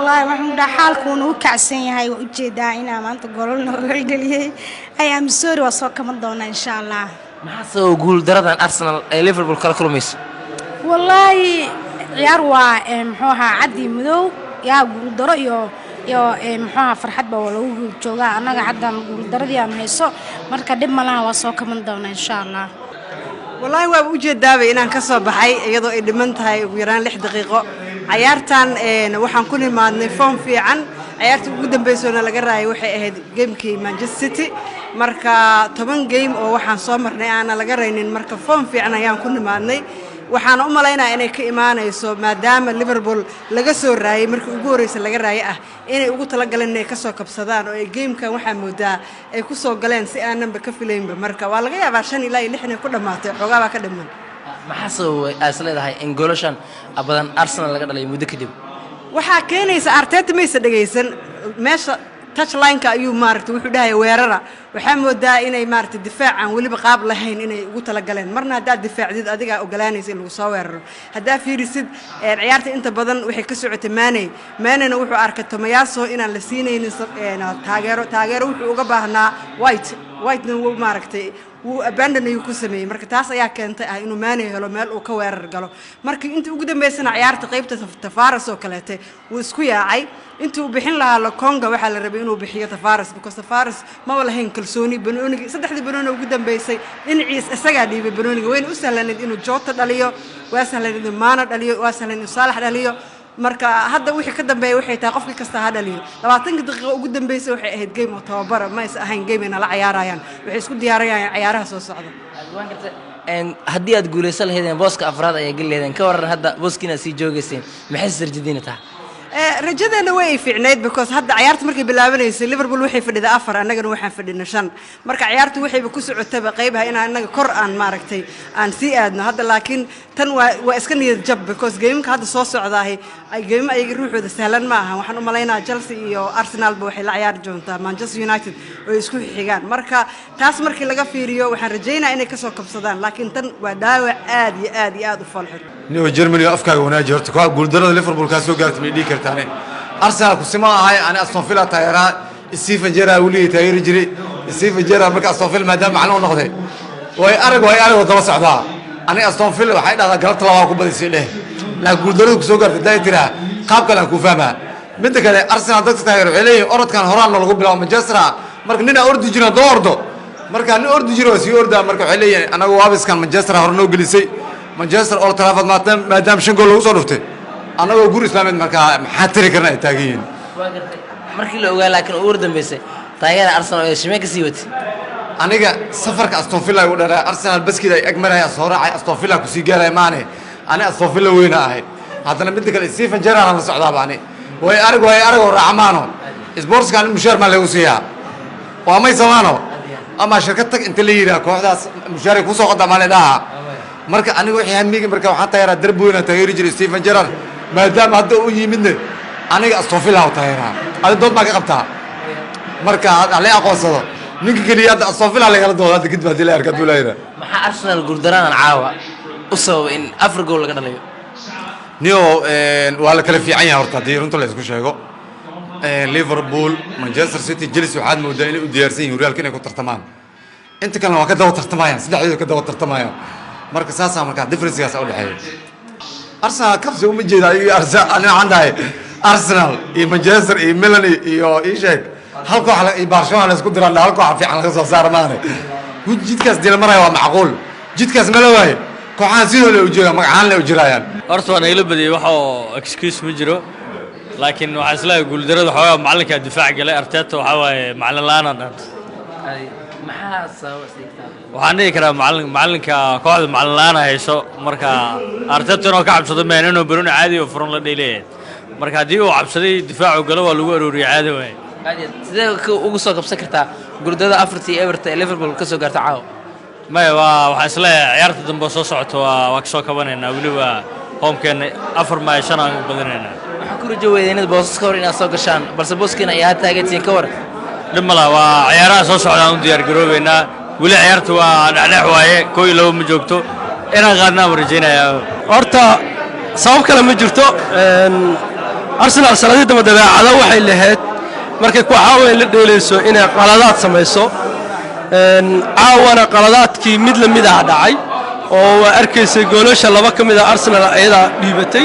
Wallaahi, waxaan dhaha xaalkuuna u kacsan yahay. Waa ujeedaa inaa maanta golol nooga geliyey. I am sorry, waa soo kaban doonaa, insha Allah. Maxaa sababa guuldaradan Arsenal ay Liverpool kala kulmayso? Wallaahi, ciyaar waa muxuu ahaa, caddi madow yaa guuldaro iyo muxuu ahaa, farxad baa waa lagu guul joogaa. Annaga caddan guuldaradii aan hayso, marka dhib malaha, waa soo kaban doonaa, insha Allah. Wallaahi, waaba ujeedaabay inaan ka soo baxay iyadoo ay dhiman tahay ugu yaraan 6 daqiiqo. Cayaartan waxaan ku nimaadnay form fiican. Cayaartii ugu dambaysoona laga raayay waxay ahayd gamekii Manchester City. Marka 10 game oo waxaan soo marnay aana laga raynin, marka form fiican ayaan ku nimaadnay. Waxaana u malaynaya inay ka imaanayso maadaama Liverpool laga soo raayay markii ugu horreysa laga raayay ah, inay ugu talagaleen inay kasoo kabsadaan oo ay gamekan waxaa moodaa ay ku soo galeen si aananba ka filaynba. Marka waa laga yaabaa 5 ilaa iyo 6 inay ku dhammaatay, xoogaa baa ka dhiman. Maxaa sababay aas leedahay in goolashan badan Arsenal laga dhalay muddo kadib? Waxaa keenaysa Arteta maysa dhegaysan. Meesha touchline-ka ayuu maaragtay wuxuu dhahaya weerara. Waxaa moodaa inay maaragtay difaac aan weliba qaab lahayn inay ugu talagaleen. Marna haddaad difaacdid, adigaa ogolaanaysa in lagu soo weeraro. Haddaa fiirisid ciyaarta, inta badan waxay ka socotay Mane. Manena wuxuu arkay Tomiyasu inaan la siinaynin taageero. Taageero wuxuu uga baahnaa White. Whitena wuu maaragtay wuu abandon ayuu ku sameeyey. Marka taas ayaa keentay ah inuu Mane helo meel uu ka weerar galo. Marka inta ugu dambeysana ciyaarta qaybta Tavares oo kaleete wuu isku yaacay. Intii uu bixin lahaa Lokonga, waxaa la rabay inuu bixiyo Tavares, because Tavares maba lahayn kalsooni. Banooniga, saddexdii banooni ugu dambeysay, dhinaciis isagaa dhiibay banooniga. Wayna u sahlanayd inuu Jota dhaliyo, waa sahlanayd inuu Mane dhaliyo, waa sahlan inuu Saalax dhaliyo. Marka hadda wixii ka dambeeya waxay tahay qofkii kasta ha dhaliyo. 20-ka daqiiqo ugu dambeysay waxay ahayd game oo tababara, ma aysan ahayn game ay nala cayaarayaan. Waxay isku diyaarayaan ciyaaraha soo socda. Haddii aad guulaysan lahaydeen, booska afraad ayaa geli lahaydeen. Ka waran hadda booskiina sii joogayseen? Maxay sarjadiina tahay? Rajadeena way ay fiicnayd, because hadda ciyaarta markay bilaabanaysay Liverpool waxay fadhida afar, annagana waxaan fadhina shan. Marka ciyaartu waxayba ku socotaba qaybaha inaan annaga kor aan maaragtay aan sii aadno hadda. Laakiin tan waa iska niyad jab, because gameka hadda soo socdaahi ay game ayaga ruuxooda sahlan ma aha. Waxaan u malaynayaa Chelsea iyo Arsenalba waxay la ciyaari doontaa Manchester United oo isku xigaan. Marka taas markii laga fiiriyo, waxaan rajaynayaa inay kasoo kabsadaan, laakiin tan waa dhaawac aad iyo aad iyo aad u foolxun. Nio Germany, afkaaga wanaaji horta. Kuwa guuldarada Liverpool kaa soo gaartay may dhihi kartaane? Arsenal kusima ahay ani. Aston Villa taageeraa, Steven Gerrard weligay taageeri jiray Steven Gerrard. Marka Aston Villa maadaama macallin u noqday, way arag way arag oo daba socdaa. Ani Aston Villa waxay dhahdaa galabta labaa ku badisay dheh, laakiin guuldarada kusoo gaartay haddaa tiraa, qaab kale aan kuu fahmaa. Midda kale, Arsenal dadka taageer waxay leeyihin orodkan horaan lagu bilaabo Manchester. Marka nin aa ordi jirin haddoo ordo, marka nin ordi jiro waa sii ordaa. Marka waxay leeyihin anagu waabiskan Manchester hore noo gelisay, Manchester Old Trafford, maadaama shan gool lagu soo dhuftay, annagoo guri islaameed, markaa maxaa tiri karna ay taagan yihiin. Markii la ogaa laakiin ugu dambeysay taageera Arsenal ee shimee ka sii watay? Aniga safarka Aston Villa igu dheeraa. Arsenal baskeeda ay ag maraya soo raacay, Aston Villa kusii gaaraya maane. Ani Aston Villa weyna ahay. Haddana midda kale, Steven Gerrard aan la socdaaba. Ani way arag way arag oo raacmaano sportska. Ani mushaar maa lagu siiyaa? Waa may samaano ama shirkad tag inta la yidhaha kooxdaas mushaaray kusoo qoda maa dhaha. Marka aniga wixii hamiga, marka waxaan taageeraa darbi weyn aan taageeri jiray Steven Gerrard. Maadaama hadda u yimidne, aniga Aston Villa u taageeraa. Adi dood maa ka qabtaa? Marka hala aqoonsado ninka keliya hadda Aston Villa lagala doodo hadda kadib haddii la arka hadduu leeyahay. Maxaa Arsenal guuldaraadan caawa u sababay in afar gool laga dhalayo? Nio, waa la kala fiican yahay horta haddii runta la isku sheego. Liverpool, Manchester City, Chelsea waxaad moodaa inay u diyaarsan yihiin horyaalka inay ku tartamaan. Inta kalena waa ka daba tartamayaan, saddexdooda ka daba tartamayaan. Marka saasaa markaa differencegaas u dhexeeya. Arsenal kabsi uma jeeda ayaga. Arsenal ani waxaan dhahay Arsenal iyo Manchester iyo Milan iyo ii sheeg hal koox iyo Barcelona la isku diraan, hal koox fiican laga soo saara maane. Jidkaas dila maraya waa macquul, jidkaas mala waaye. Kooxahan sidoo le u joogaan, magacahaan le u jiraayaan. Horta waa nagala badiyey, wax oo excuse ma jiro, laakiin waxaa isleeyahay guuldarada xoogaa macallinkaa difaac galay. Arteta waxaa waaye macallin la-aanaa dhanta. Maxaa sababa isdhigtaa? Waxaan dhihi karaa macallinka kooxda macallin la-aan hayso. Marka Arteta inuu ka cabsado meen inuu banooni caadi oo furan la dheeleyahay. Marka haddii uu cabsaday, difaacu galo, waa lagu arooriyey, caadi waaye. Aad iyo aad. Sidee ugu soo kabsan kartaa guuldarada afartii Everton ee Liverpool ka soo gaarta caawa? Maya, waxaan isleeyahay ciyaarta dambe oo soo socoto waa ka soo kabanaynaa. Weliba homekeenna afar maayo shan aan u badinaynaa. Waxaan ku rajo weyday inaad boosas ka hor inaad soo gashaan, balse booskiina ayaa had taagantihiin. Ka war? Dhib ma laha, waa ciyaaraha soo socdaan u diyaar garoobeynaa. Weli ciyaarta waa dhexdhex waaye, 1 iyo 2 ma joogto. Inaan qaadnaa waan rajaynayaa. Horta sabab kale ma jirto. Arsenal sanadii dambe dabeecado waxay lahayd markay kooxaa weyn la dheelayso inay qaladaad samayso. Caawana qaladaadkii mid la mid ah dhacay oo waa arkaysay goolasha laba ka mid a Arsenal ayadaa dhiibatay.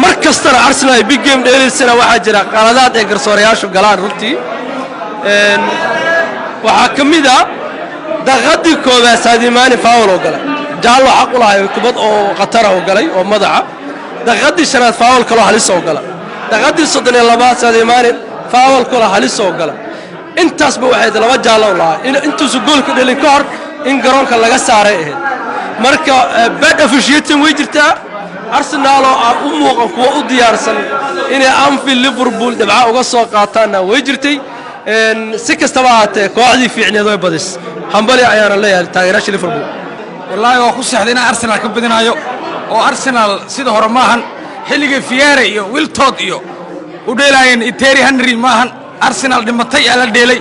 Mar kastana Arsenal ay big game dheelaysana waxaa jira qaladaad ay garsoorayaashu galaan. Runtii waxaa ka mid a daqiiqadii koobaad Sadio Mane foul oo galay, jaallo xaq u lahay kubad oo khatara oo galay oo madaxa. Daqiiqadii shanaad foul kaloo halis oo gala. Daqiiqadii 32aad Sadio Mane foul kaloo halis oo gala. Intaasba waxay laba jaallo u lahaa intuusu goolka dhalin ka hor in garoonka laga saaray ahayd. Marka bad officiating way jirtaa. Arsenal oo aan u muuqan kuwa u diyaarsan inay Anfield Liverpool dhibca uga soo qaataanna way jirtay. Si kastaba ahaatee, kooxdii fiicneed way badis. Hambali ayaana leeyahay taageerayaasha Liverpool. Wallaahi waa ku seexday inaan Arsenal ka badinaayo, oo Arsenal sida hore maahan. Xilligii Vieira iyo Wiltord iyo u dheelaayeen Thierry Henry maahan. Arsenal dhimatay aa la dheelay,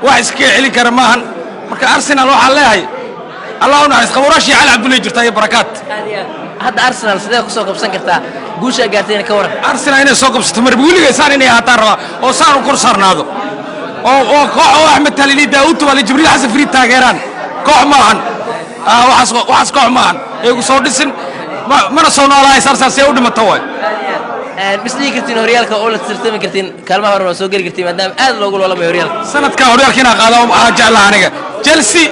wax iskaga celin kara maahan. Marka Arsenal waxaan leeyahay, Allah u naxariis qabuuraashii Cali Cabdulle jirta iyo barakaat. Hadda Arsenal sidee kusoo qabsan kartaa? Guusha gaartayna ka waran? Arsenal inay soo qabsato marba weligay saan inay ahaataan rabaa, oo saan u kor saarnaado, oo koox oo Axmed Talili, Daawud Tubali, Jibriil Xasan Fariid taageeraan. Koox maahan waxaas, koox maahan iyagu soo dhisin mana soo noolahays. Arsenal see u dhimata waay. Misdhihi kartiin horyaalka oo la tartami kartiin, kaalmaha hore waa soo geli kartiin, maadaama aad loogu loolamayo horyaalka? Sanadkan horyaalka inaa qaada aa jeclaha aniga. Chelsea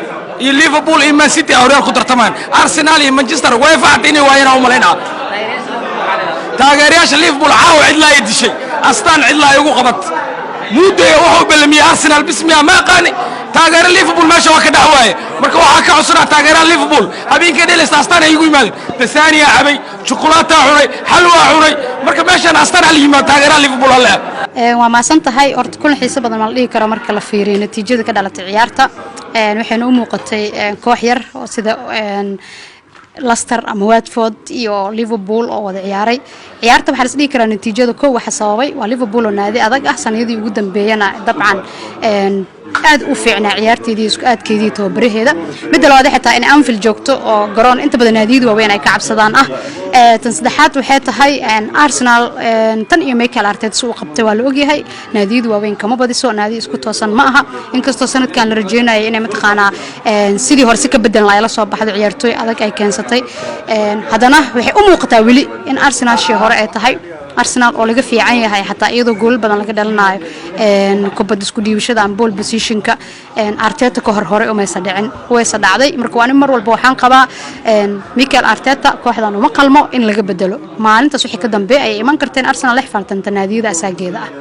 iyo Liverpool iyo Man City aa horyaal ku tartamaan. Arsenal iyo Manchester way facta inay waayeen u malaynaa. Taageerayaasha Liverpool caawa cidlaa ay dishay, astaan cidlaa ay ugu qabat. Muudaya wuxuu ballamiyey Arsenal bismiya ma aqaani. Taageero Liverpool meesha waa ka dhex waaye. Marka waxaa ka codsanaa taageeraha Liverpool, habeenkay dhelaysta astaan ay igu yimaadeen. Dasaniya cabay, shukulaataa cunay, xalwaa cunay. Marka meeshaan astaan hala yimaado taageeraha Liverpool hale. Waa maasan tahay. Horta kulan xiiso badan ma la dhihi karo marka la fiiriyo natiijada ka dhalatay ciyaarta. Waxayna u muuqatay koox yar oo sida Leicester ama Watford iyo Liverpool oo wada ciyaaray ciyaarta. Waxaa la is dhihi karaa natiijada kow waxa sababay waa Liverpool oo naadi adag ah, sanadihii ugu dambeeyana dabcan aad u fiicnaa ciyaarteedii, isku aadkeedii, tababaraheeda. Midda labaad, xitaa in Anfield joogto oo garoon inta badan naadiyada waaweyn ay ka cabsadaan ah. Tan saddexaad waxay tahay Arsenal tan iyo Mikel Arteta si uu qabtay waa la ogyahay, naadiyada waaweyn kama badiso, naadi isku toosan ma aha. Inkastoo sanadkan la rajeynaya inay mataqaanaa sidii hore si ka bedelan ay la soo baxdo, ciyaartooy adag ay keensatay, haddana waxay u muuqataa weli in Arsenal shii hore ay tahay Arsenal oo laga fiican yahay, xataa iyadoo goolal badan laga dhalinayo. Kubad isku dhiibashada ama ball possessionka Arteta ka hor hore umaysa dhicin, waysa dhacday. Marka waa in mar walba waxaan qabaa Mikel Arteta kooxdan uma qalmo, in laga bedelo. Maalintaas wixii ka dambeeya ayay iman karteen Arsenal la xifaaltanta naadiyada asaageeda ah.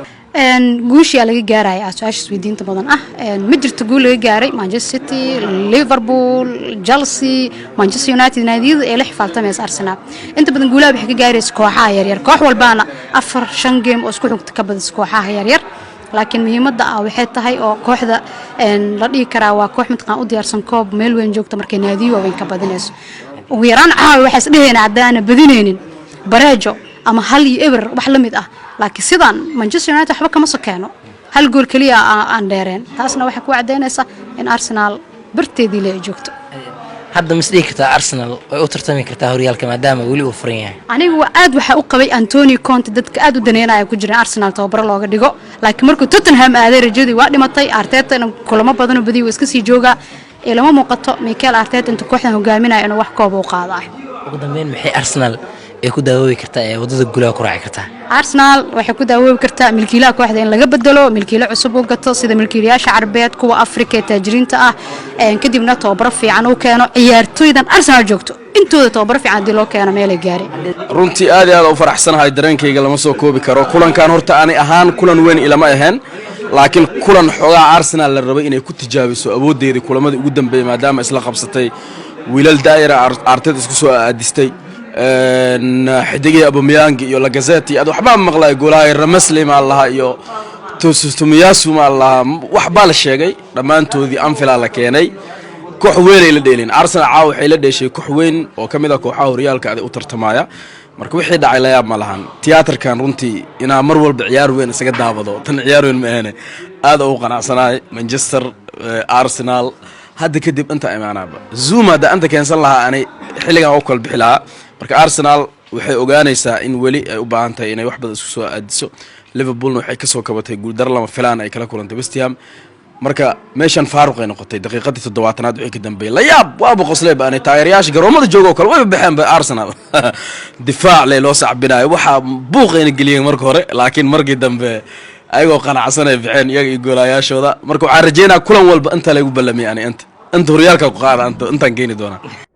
Guushiyaa laga gaaraya ah su-aasha isweydiinta badan ah. Ma jirto guul laga gaaray Manchester City, Liverpool, Chelsea, Manchester United, naadiyada ee la xifaaltamaysa Arsenal. Inta badan guulaha waxay ka gaaraysa kooxaha yaryar, koox walbaana afar shan game oo isku xigta ka badisa kooxaha yaryar. Laakiin muhiimadda ah waxay tahay oo kooxda la dhihi karaa waa koox mataqaan u diyaarsan koob meel weyn joogta markay naadiyo waaweyn ka badinayso. Ugu yaraan caawa waxay isdhehayna haddaana badinaynin bareejo ama 1-0 wax la mid ah. Laakiin sidaan Manchester United waxba kama sokeeno, hal gool keliya aan dheereen. Taasna waxay ku caddaynaysaa in Arsenal barteedii le ay joogto. Hadda mis dhihi kartaa Arsenal way u tartami kartaa horyaalka maadaama weli uu furan yahay? Anigu waa aad waxaa u qabay Antonio Conte, dadka aad u daneynaya ku jiran Arsenal tababaro looga dhigo. Laakiin markuu Tottenham aaday rajadii waa dhimatay. Arteta inuu kulamo badan oo badiyo waa iska sii joogaa. Ilama muuqato Mikel Arteta intuu kooxdan hogaaminayo inuu wax kooba u qaadayo. Ugu dambeyn, maxay Arsenal ay ku daawoobi kartaa ee waddada guulaha ku raaci kartaa? Arsenal waxay ku daawoobi kartaa milkiilaha kooxda in laga bedelo, milkiile cusub u gato, sida milkiilayaasha Carbeed, kuwa Afrika ee taajiriinta ah, kadibna tababaro fiican u keeno. Ciyaartooydan Arsenal joogto intooda tababaro fiican haddii loo keeno meelay gaareen. Runtii aad iyo aad u faraxsanahay, dareenkayga lama soo koobi karo. Kulankan horta ani ahaan kulan weyn ilama ahayn, laakiin kulan xoogaa Arsenal la rabay inay ku tijaabiso awooddeedii kulamadii ugu dambeeyey, maadaama isla qabsatay wiilal daa'ira, Arteta isku soo aadistay xidigii Aubameyang iyo Lacazette iyo ad waxbaa maqlay, goolaha Ramsdale maa lahaa iyo Tomiyasu maa lahaa, waxbaa la sheegay. Dhammaantoodii Anfield la keenay, koox weynay la dheelin. Arsenal caawa waxay la dheeshay koox weyn oo ka mid ah kooxaha horyaalka aday u tartamaya. Marka wixii dhacay layaab ma lahan. Tiyaatarkan runtii inaa mar walba ciyaar weyn isaga daawado, tan ciyaar weyn ma ahane. Aad ugu qanacsanahay Manchester Arsenal. Hadda kadib inta imaanaaba Zoom hadda anta keensan lahaa, ani xilligan u kala bixi lahaa. Marka Arsenal Waxay ogaanaysaa in weli ay u baahan tahay inay wax badan isku soo aadiso. Liverpoolna waxay kasoo kabatay guuldaro lama filaan ay kala kulantay West Ham. Marka meeshan faaruq ay noqotay daqiiqadii 70aad wixii ka dambeeyay. La yaab waaba qosley ba ani. Taageerayaasha garoomada jooga oo kale wayba baxeen ba. Arsenal difaac le loo sacbinayo, waxaa buuqayna geliyeen marka hore, laakiin markii dambe ayagoo qanacsan ay baxeen, iyaga iyo goolayaashooda. Marka waxaan rajeynaa kulan walba inta laygu ballamiyay ani inta horyaalka ku qaada intaan keeni doonaa.